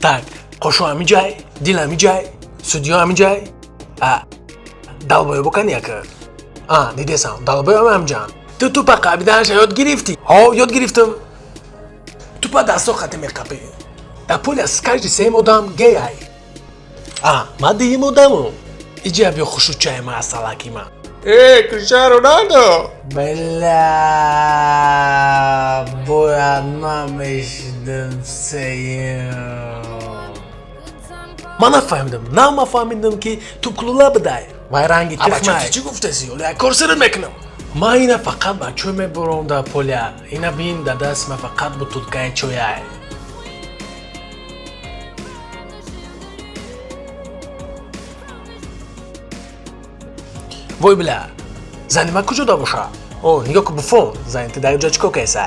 Так, қошо ҳамиҷай, дил ҳамиҷай, судьё ҳамиҷай. А, долбоёб кани яка. А, дидесам, долбоёб ҳамҷан. Ту тупа қабиданаша ёд гирифтӣ? Ҳо, ёд гирифтам. Тупа дасто хати меқапӣ. Дар поля каждый сеюм одам гей-ай. А, ман дуюм одамам. Иҷа биё хушучаи ма, асалаки ма. Э, Криштиано Роналдо! Бля, бояд ман мешидам сеюм. Ман нафаҳмидам, нав ма фаҳмидам, ки туп кулула бидай. Вай ранги Абача, тухмай. Чӣ гуфтаси? Оле як кор сират мекунам. Ман ина фақат ба чой мебурам дар поля. Ина бин, дар дасти ман фақат бутулкаи чояй. Вой, бля, зани ман куҷо да боша? О, нигоҳ ку, Буфон, зани ту дар ҷо чӣ кор кайса?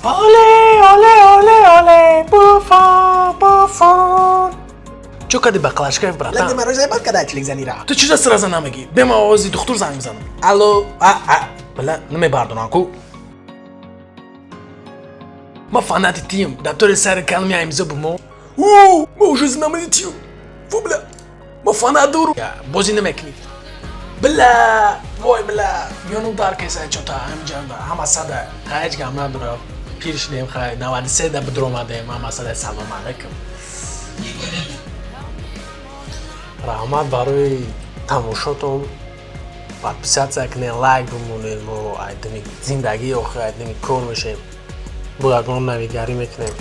Оле, оле, оле, оле, Буфон, Буфон. Чо кади баклажкаев, братан? Маро заебать када члик занира. Ту чиза сразу намегӣ? Бема овози духтур занг мезанам. Алло, а, а, бля, намебардонам ку. Ма фанати тием, дафтори сари калми имзо бумо. У, ма уже знаменитию. Фу, бля. Ма фанат дору. Бозӣ намекунӣ. Бля, вой, бля, миёнум дар кеса чота ҳамҷанда, ҳама сада. Хай, ҳеҷ гап надора. Пир шудем, хай, 93 да бидромадем, ҳама сада, салом алейкум. Раҳмат барои тамошотон. Подписаться кунед, лайк бимонед, мо айдами зиндагӣ охир, айдами кор мешем. Бо ягон навигарӣ мекунем.